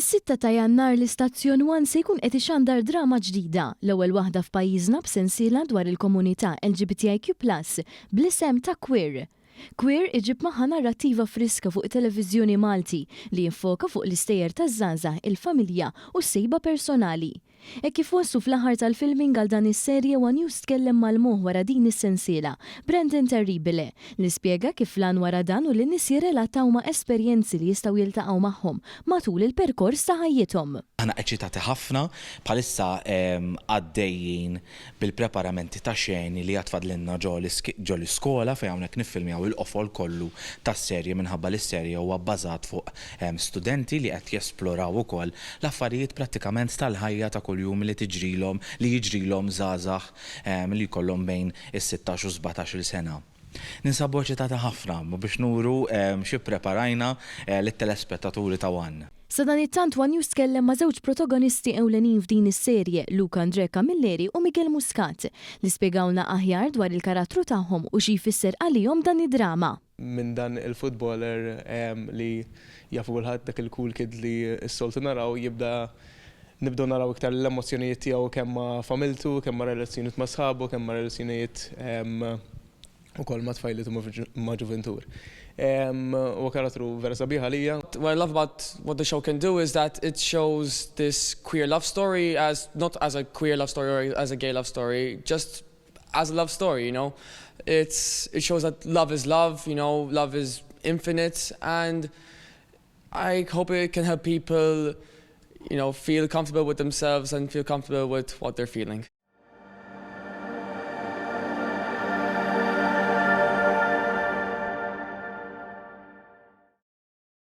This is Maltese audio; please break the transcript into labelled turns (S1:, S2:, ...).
S1: Fis-6 ta' Jannar l-istazzjon One se jkun qed ixandar drama ġdida, l-ewwel waħda f'pajjiżna b'sensiela dwar il-komunità LGBTIQ plus bl-isem ta' Queer. Queer iġib magħha narrattiva friska fuq it-televiżjoni Malti li jiffoka fuq l-istejjer taż-żgħażagħ, il-familja u s-sejba personali. Hekk kif waslu fl-aħħar tal-filming għal dan is-serje, One News tkellem mal-moħħ wara din is-sensiela, Brandon Terribile, li spjega kif l-għan wara dan hu li n-nies jirrelataw ma' esperjenzi li jistgħu jiltaqgħu magħhom matul il-perkors ta' ħajjithom.
S2: Aħna eċitati ħafna, bħalissa għaddejjin bil-preparamenti ta' xeni li għad fadlilna ġo l-iskola fejn hawnhekk niffilmjaw il-qofol kollu tas-serje minħabba li s-serje huwa bbażat fuq studenti li qed jesploraw ukoll l-affarijiet prattikament tal-ħajja ta' kuljum li tiġrilhom li jiġrilhom żgħażagħ li jkollhom bejn is-sittax u s-sbatax-il sena. Ninsabu eċitati ħafna biex nuru xi ppreparajna lit-telespettaturi ta' One.
S1: Sadanittant One News tkellem ma' żewġ protagonisti ewlenin f'din is-serje, Luca André Camilleri u Miguel Muscat, li spjegawlna aħjar dwar il-karattru tagħhom u xi jfisser għalihom dan id-drama.
S3: Minn dan il-footballer li jafu kulħadd, dak il-cool kid li s-soltu naraw, jibda nibdew naraw iktar l-emozzjonijiet tiegħu kemm ma' familtu, kemm ma' relazzjonijiet ma' sħabu, kemm ma' relazzjonijiet ukoll ma' tfajliet u ma' ġuvintur. Huwa karattru vera sabiħ għalija.
S4: What I love about what the show can do is that it shows this queer love story as not as a queer love story or as a gay love story, just as a love story. It shows that love is love, love is infinite, and I hope it can help people feel comfortable with themselves and feel comfortable with what they're feeling.